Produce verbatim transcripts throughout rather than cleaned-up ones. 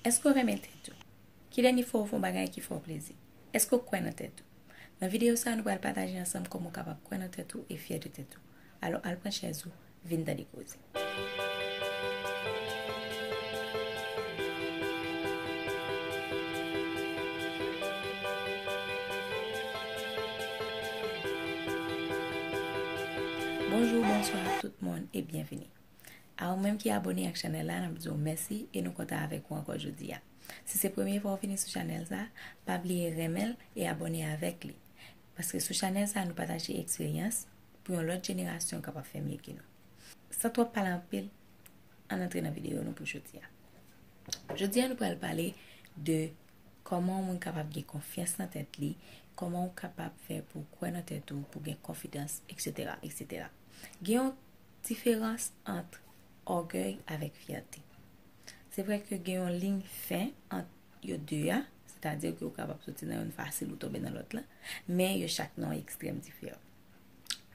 Èske w renmen tèt ou? Ki dènye fwa w fè yon bagay ki fè w plezi? Èske w kwè nan tèt ou? Nan videyo sa a, nou pral pataje ansanm kòman w kapab kwè nan tèt ou e fyè de tèt ou. Alò, al pran chèz ou, vin tande koze. Bonjou, bonswa tout moun e byenvini. A ou menm ki abone ak chanèl la, n ap di w mèsi e nou kontan avèk ou ankò jodi a. Si se premye fwa w vini sou chanèl sa, pa bliye renmen l e abone avèk li. Paske sou chanèl sa, nou pataje eksperyans pou yon lòt jenerasyon kapab fè mye ke nou. San twòp pale anpil, ann antre nan videyo nou pou jodi a. Jodi a, nou pral pale de kòman yon moun kapab gen konfyans nan tèt li, kòman w kapab fè pou w kwè nan tèt ou, pou w gen konfidans, etsetera, etsetera. Gen yon diferans ant ògèy avèk fyète. Se vre ke gen yon liy fen ant yo de a, sètadi ke ou kapab soti nan youn fasil ou tonbe nan lòt la, men yo chak nan yon ekstrèm diferan.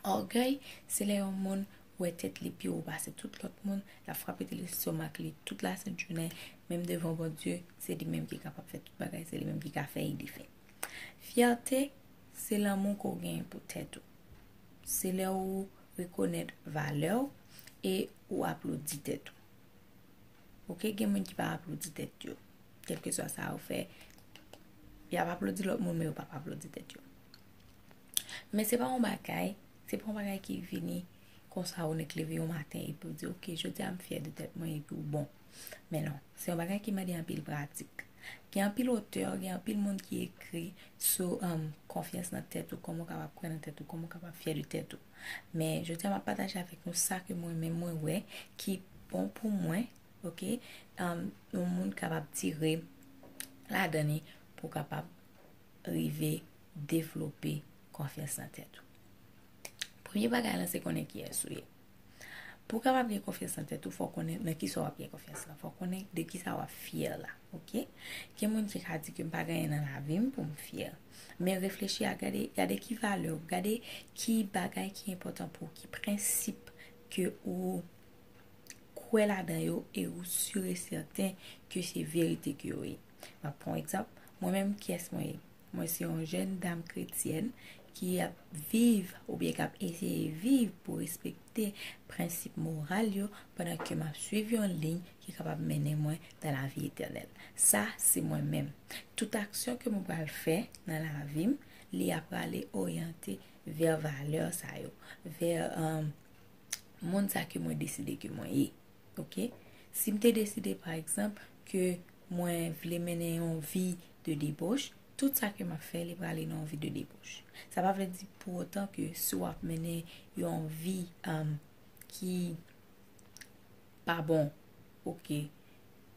Ògèy, se lè yon moun wè tèt li pi wo pase tout lòt moun, l ap frape lestomak li tout lasent jounen, menm devan Bondye, se li menm ki kapab fè tout bagay, se li menm ki ka fè e defè. Fyète, se lanmou ke w genyen pou tèt ou. Se lè ou rekonèt valè w e ou aplodi tèt ou. Oke, gen moun ki pa aplodi tèt yo. Kèlkeswa sa yo fè, y ap aplodi lòt moun, men yo p ap aplodi tèt yo. Men se pa yon bagay, se pa yon bagay ki vini konsa ou nèk leve yon maten epi ou di, "Oke, jodi a m fyè de tèt mwen," epi ou bon. Men non, se yon bagay ki mande anpil pratik. Gen anpil otè, gen anpil moun ki ekri sou, um, konfyans nan tèt ou, kòman w kapab kwè nan tèt ou, kòman w kapab fyè de tèt ou. Men jodi a, m ap pataje avèk nou sa ke mwen menm mwen wè ki bon pou mwen, oke? Um, yon moun kapab tire ladan li pou w kapab rive devlope konfyans nan tèt ou. Premye bagay la, se konnen kiyès ou ye. Pou w kapab gen konfyans nan tèt ou, fò w konnen nan kisa w ap gen konfyans lan. Fò w konnen de kisa w ap fyè la, oke? Gen moun ki ka di ke m pa gen anyen nan lavi m pou m fyè. Men reflechi a, gade, gade ki valè w, gade ki bagay ki enpòtan pou ou, ki prensip ke ou kwè ladan yo e ou si e sèten ke se verite ke yo ye. M ap pran yon egzanp, mwen menm, kiyès mwen ye? Mwen se yon jèn dam kretyèn ki ap viv oubyen k ap eseye viv pou respekte prensip moral yo pandan ke m ap swiv yon liy ki kapab mennen mwen dan lavi etènèl. Sa, se mwen menm. Tout aksyon ke mwen pral fè nan lavi m, li ap prale oryante vè valè sa yo, vè, um, moun sa ke mwen deside ke mwen ye. Oke? Si m te deside, pa egzanp, ke mwen vle mennen yon vi de debòch, tout sa ke m ap fè, li prale nan yon vi de debòch. Sa pa vle di pou otan ke si w ap mennen yon vi, um, ki pa bon, oke,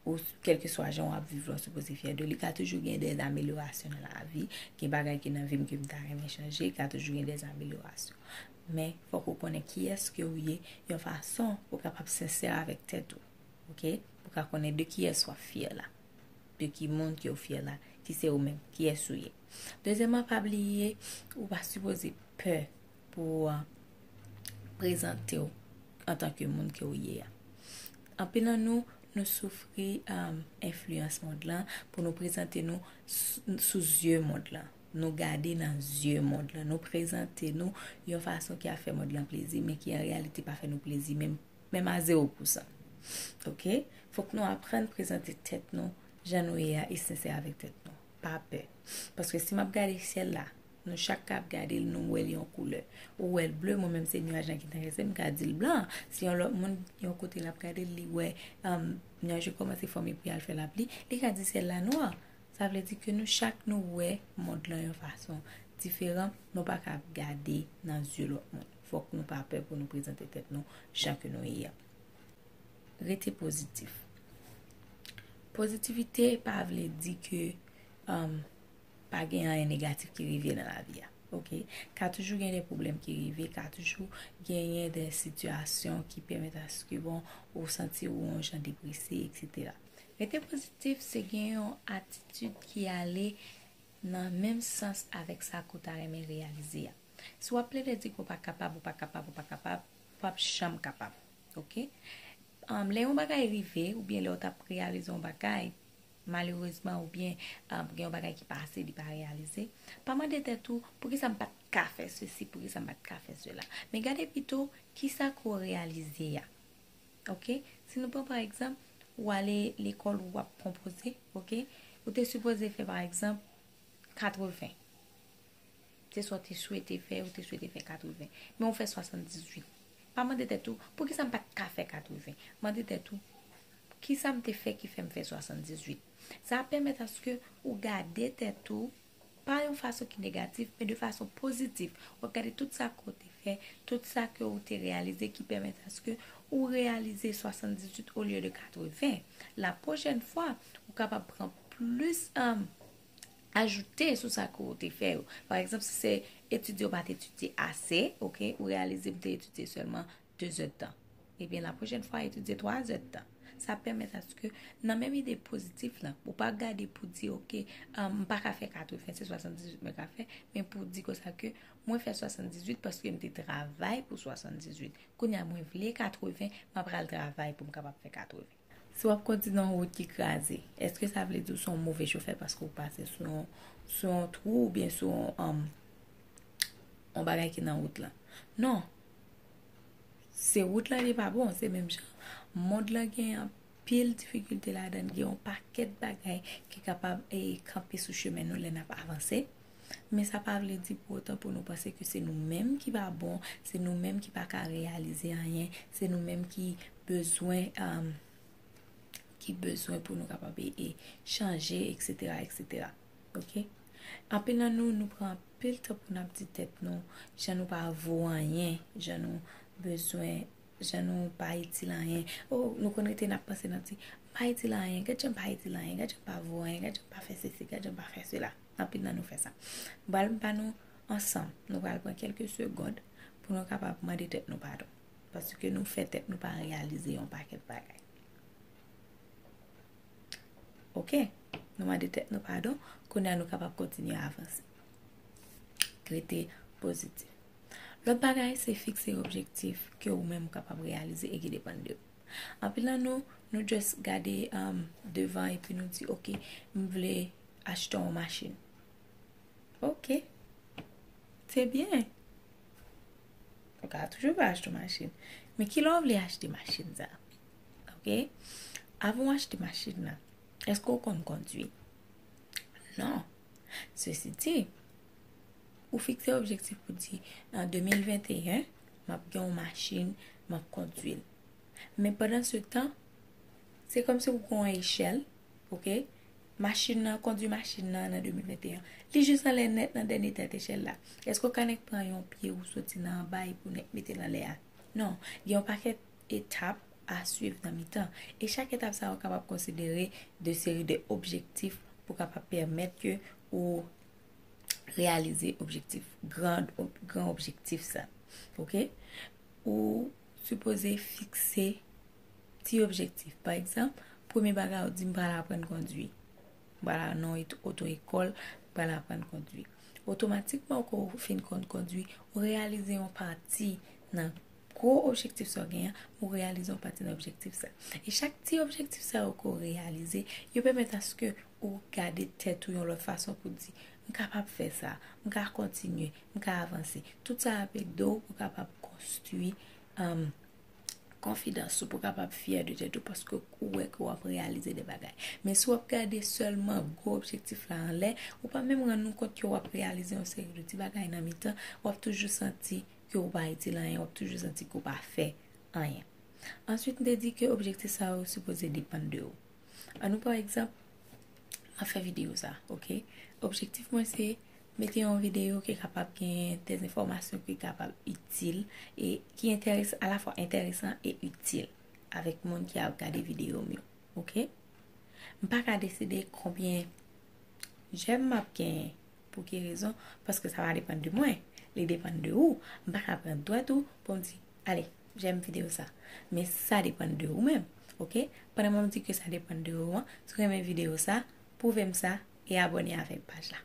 ou kèlkeswa jan w ap viv la, w sipoze fyè de li. Ka toujou gen de amelyorasyon nan lavi. Gen bagay ki nan vi m ke m ta renmen chanje, ka toujou gen de amelyorasyon. Men, fòk ou konnen kiyès ke ou ye, yon fason ou kapab sensè avèk tèt ou, oke? Pou ka konnen de kiyès w ap fyè la, de ki moun ke w fyè la, ki se ou menm, kiyès ou ye. Dezyèmman, pa bliye, ou pa sipoze pè pou, uh, prezante w antanke moun ke w ye a. Anpil nan nou, nou soufri, um, enfliyans mond lan pou nou prezante nou s-, sou zye mond lan. Nou gade nan zye mond lan. Nou prezante nou yon fason ki ap fè mond lan plezi, men ki an reyalite pa fè nou plezi, menm, menm a zewo pousan. Oke? Fòk nou aprann prezante tèt nou jan nou ye a e sensè avèk tèt nou. Pa pè. Paske si m ap gade syèl la, nou chak ka ap gade l, nou wè l yon koulè. Ou wè l ble, mwen menm se nyaj lan ki enterese m, m ka di l blan. Si yon lòt moun, yon kote l ap gade l, li wè, um, nyaj yo kòmanse fòme pou y al fè lapli, li ka di syèl la nwa. Sa vle di ke nou chak nou wè mond lan yon fason diferan, nou pa ka ap gade nan zye lòt moun. Fòk nou pa pè pou nou prezante tèt nou jan ke nou ye a. Rete pozitif. Pozitivite pa vle di ke, um, pa gen anyen negatif ki rive nan lavi a. Oke? Ka toujou gen de pwoblèm ki rive, ka toujou genyen de sitiyasyon ki pèmèt aske, bon, ou santi ou yon jan deprese, etsetera. Rete pozitif, se gen yon atitid ki ale nan menm sans avèk sa ke w ta renmen reyalize a. Si w ap plede di ke w pa kapab, ou pa kapab, ou pa kapab, w p ap janm kapab. Oke? Um, lè yon bagay rive, oubyen lè w t ap reyalize yon bagay, malerezman, oubyen um, gen yon bagay ki pase, li pa reyalize, pa mande tèt ou, poukisa m pa t ka fè sesi, poukisa m pa t ka fè sela. Men gade pito, kisa ke w reyalize a. Ok? Si nou pran pa egzanp, ou ale lekòl ou ap konpoze, ok? Ou te sipoze fè pa egzanp katreven. Se sa w te swete fè, ou te swete fè katreven. Men ou fè swasanndizuit. Pa mande tèt ou, poukisa m pa t ka fè katreven? Mande tèt ou, kisa m te fè ki fè m fè swasanndizuit? Sa ap pèmèt aske ou gade tèt ou pa yon fason ki negatif, men de fason pozitif. W ap gade tout sa ke w te fè, tout sa ke w te reyalize ki pèmèt aske ou reyalize swasanndizuit olye de katreven. La pwochèn fwa, ou kapab pran plis um, ajoute sou sa ke w te fè yo. Pa egzanp, si se etidye w pa t etidye ase, ok, ou reyalize m te etidye sèlman de zèdtan. Ebyen, la pwochèn fwa, etidye twa zèdtan. Sa pèmèt aske nan menm ide pozitif la, ou pa gade pou di, ok, um, m pa ka fè katreven, se swasanndizuit mwen ka fè, men pou di konsa ke mwen fè swasanndizuit paske m te travay pou swasanndizuit. Kounye a, mwen vle katreven, m ap pral travay pou m kapab fè katreven. Si w ap kondui nan yon wout ki kraze, èske sa vle di w se yon move chofè paske w pase sou yon, sou yon twou oubyen sou yon, um, yon bagay ki nan wout lan? Non. Se wout lan ki pa bon, se menm jan. Mond lan gen anpil difikilte ladan l, gen yon pakèt bagay ki kapab e, kanpe sou chemen nou lè n ap avanse. Men sa pa vle di pou otan pou nou panse ke se nou menm ki pa bon, se nou menm ki pa ka reyalize anyen, se nou menm ki bezwen, um, ki bezwen pou nou kapab e, e chanje, etsetera, etsetera. Ok? Anpil nan nou, nou pran anpil tan pou n ap di tèt nou, jan nou pa vo anyen, jan nou bezwen, jan nou pa itil anyen. Oh, nou konn rete n ap panse, n ap di, m pa itil anyen, gad jan m pa itil anyen, gad jan m pa vo anyen, gad jan m pa fè sesi, gad jan m pa fè sela. Anpil nan nou fè sa. M pral ba nou ansanm, nou pral pran kèlke segond pou nou kapab mande tèt nou padon. Paske nou fè tèt nou pa reyalize yon pakèt bagay. Ok, nou mande tèt nou padon, kounye a nou kapab kontinye avanse. Rete pozitif. Lòt bagay, se fikse objektif ke ou menm ou kapab reyalize e ki depann de ou. Anpil nan nou, nou just gade um, devan epi nou di, ok, m vle achte yon machin. Ok, se byen. Ou ka toujou vle achte yon machin. Men kilè w vle achte machin sa? Ok? Avan w achte machin nan, èske w konn kondui? Non. Sesi di, ou fikse objektif pou di, an de mil venteyen, m ap gen yon machin, m ap kondui l. Men pandan se tan, se kòmsi ou gen yon echèl, ok? Machin nan, kondui machin nan nan de mil venteyen. Li jis anlè nèt nan dènye tèt echèl la. Èske w ka nèk pran yon pye ou soti nan anba epi w nèk mete l anlè a? Non. Gen yon pakèt etap a swiv nan mitan. E chak etap sa yo kapab konsidere de seri de objektif pou kapab pèmèt ke ou reyalize objektif, gran, gran objektif sa. Ok? Ou sipoze fikse ti objektif. Pa egzanp, premye bagay ou di m pral aprann kondui. M pral nan yon oto ekòl, m pral aprann kondui. Otomatikman, ou fin konn kondui, ou reyalize yon pati nan gwo objektif sa w genyen, ou reyalize yon pati nan objektif sa. E chak ti objektif sa yo ke w reyalize, yo pèmèt aske ou gade tèt ou yon lòt fason pou di, m kapab fè sa, m ka kontinye, m ka avanse. Tout sa ap ede w pou w kapab konstwi um, konfidans ou, pou w kapab fyè de tèt ou paske ou wè ke w ap reyalize de bagay. Men si w ap gade sèlman gwo objektif la anlè, ou pa menm rann ou kont ke w ap reyalize yon seri de ti bagay nan mitan, w ap toujou santi ke w pa itil anyen, w ap toujou santi ke w pa fè anyen. Answit, m te di ke objektif sa yo sipoze depann de ou. Annou, pa egzanp, m ap fè videyo sa, ok? Objektif mwen se mete yon videyo ki kapab gen de enfòmasyon ki kapab itil e ki enteres-, alafwa enteresan e itil avèk moun ki ap gade videyo m yo, ok? M pa ka deside konbyen jèm m ap genyen. Pou ki rezon? Paske sa pa depann de mwen. Li depann de ou. M pa ka pran dwèt ou pou m di, ale, jèm videyo sa. Men sa depann de ou menm. Ok? Pandan m ap di ke sa depann de ou an, si w renmen videyo sa, pwouve m sa e abòne avèk paj la.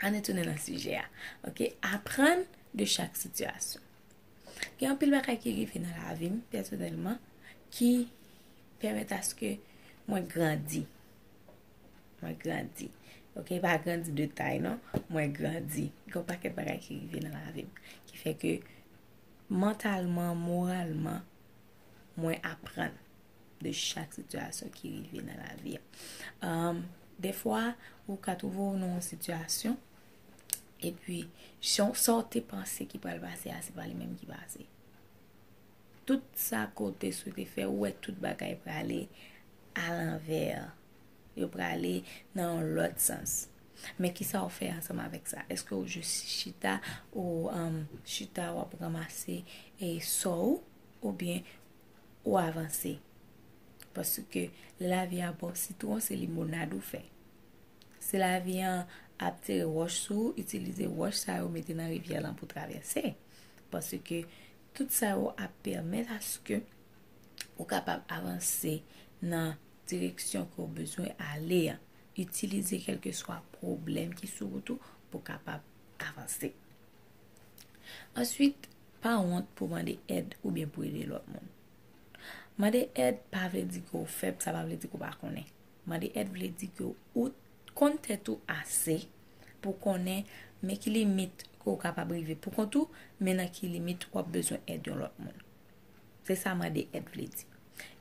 Ann retounen nan sijè a. Ok? Aprann de chak sitiyasyon. Gen anpil bagay ki rive nan lavi m, pèsonèlman, ki pèmèt aske mwen grandi. Mwen grandi. Ok, pa grandi de tay non, mwen grandi. Gen yon pakèt bagay ki rive nan lavi m ki fè ke mantalman, moralman, mwen aprann de chak sitiyasyon ki rive nan lavi a. Um, defwa, ou ka twouve w nan yon sitiyasyon, epi sa w te panse ki pral pase a, se pa li menm ki pase. Tout sa ke w te swete fè, ou wè tout bagay prale alanvè. Yo prale nan yon lòt sans. Men kisa w fè ansanm avèk sa? Èske w jis chita, ou um, chita w ap ranmase e sò w, oubyen ou avanse? Paske lè lavi a ba w sitwon, se limonad ou fè. Si lavi an ap tire wòch sou ou, itilize wòch sa yo mete nan rivyè lan pou travèse. Paske tout sa yo ap pèmèt aske ou kapab avanse nan direksyon ke w bezwen ale a. Itilize kèlkeswa pwoblèm ki sou wout ou pou kapab avanse. Answit, pa wont pou mande èd oubyen pou ede lòt moun. Mande èd pa vle di ke w fèb, sa pa vle di ke w pa konnen. Mande èd vle di ke ou konn tèt ou ase pou konnen men ki limit ke w kapab rive pou kont ou, men nan ki limit w ap bezwen èd yon lòt moun. Se sa mande èd vle di.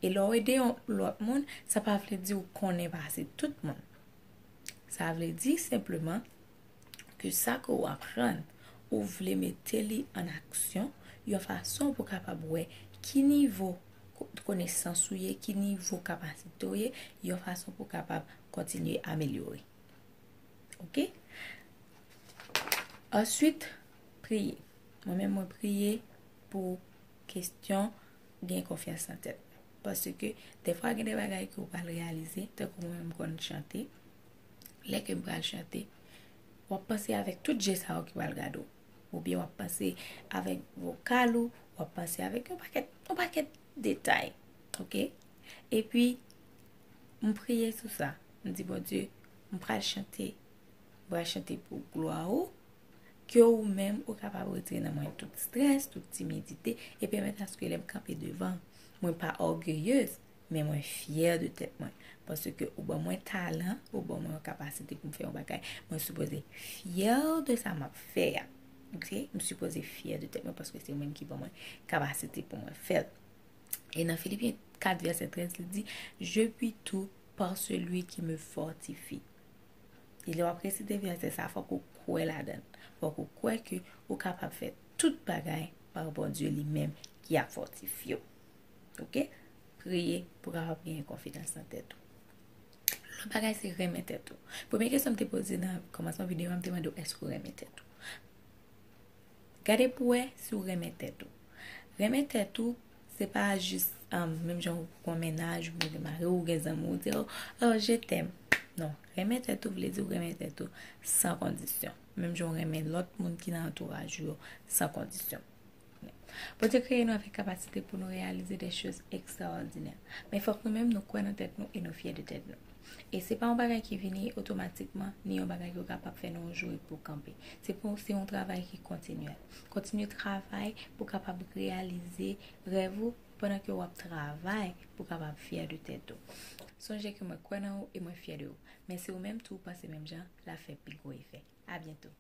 E lè w ede yon lòt moun, sa pa vle di w konnen pase tout moun. Sa vle di senpleman ke sa ke w aprann, ou vle mete li an aksyon yon fason pou kapab wè ki nivo ko- konesans ou ye, ki nivo kapasite w ye, yon fason pou kapab kontinye amelyore. Ok? Answit, priye. Mwen menm, mwen priye pou kesyon gen konfyans nan tèt mwen. Paske defwa gen de bagay ke w pral reyalize, tankou mwen menm m konn chante, lè ke m pral chante, w ap panse avèk tout je sa yo ki pral gade w. Oubyen w ap panse avèk vokal ou, w ap panse avèk yon pakèt, yon pakèt detay. Ok? Epi, m priye sou sa. M di, Bondye, m pral chante. M pral chante pou glwa ou. Ke ou menm, ou kapab retire nan mwen tout strès, tout timidite, e pèmèt aske lè m kanpe devan, mwen pa ògeyez, men mwen fyè de tèt mwen. Paske ou ban mwen talan, ou ban mwen yon kapasite pou m fè yon bagay. Mwen sipoze fyè de sa m ap fè a. Ok? M sipoze fyè de tèt mwen paske se ou menm ki ban mwen kapasite pou mwen fè l. E nan Filipyen kat vèsè trèz, li di, Je puis tout par celui qui me fortifie. E lè w ap resite vèsè sa, fòk ou kwè ladan l. Fòk ou kwè ke ou kapab fè tout bagay pa Bondye li menm ki ap fòtifye w. Ok? Priye pou w kapab genyen konfidans nan tèt ou. Lòt bagay se renmen tèt ou. Premye kesyon m te poze nan kòmansman videyo a, m te mande w, èske w renmen tèt ou? Gade pou wè si w renmen tèt ou. Renmen tèt ou, se pa jis um, menm jan ou gen mennaj, ou gen mari, ou gen zanmi, ou di, oh, oh, je t'aime. Non, renmen tèt ou vle di w renmen tèt ou san kondisyon. Menm jan w renmen lòt moun ki nan antouraj ou yo san kondisyon. Bondye kreye nou avèk kapasite pou nou reyalize de choz ekstraòdinè. Men fòk nou menm nou kwè nan tèt nou e nou fyè de tèt nou. E se pa yon bagay ki vini otomatikman, ni yon bagay ki w kapab fè nan yon jou epi w kanpe. Se pou, se yon travay ki kontinyèl. Kontinye travay pou w kapab reyalize rèv ou pandan ke w ap travay pou w kapab fyè de tèt ou. Sonje ke mwen kwè nan ou e mwen fyè de ou. Men si ou menm tou ou panse menm jan, l ap fè pi gwo efè. A byento.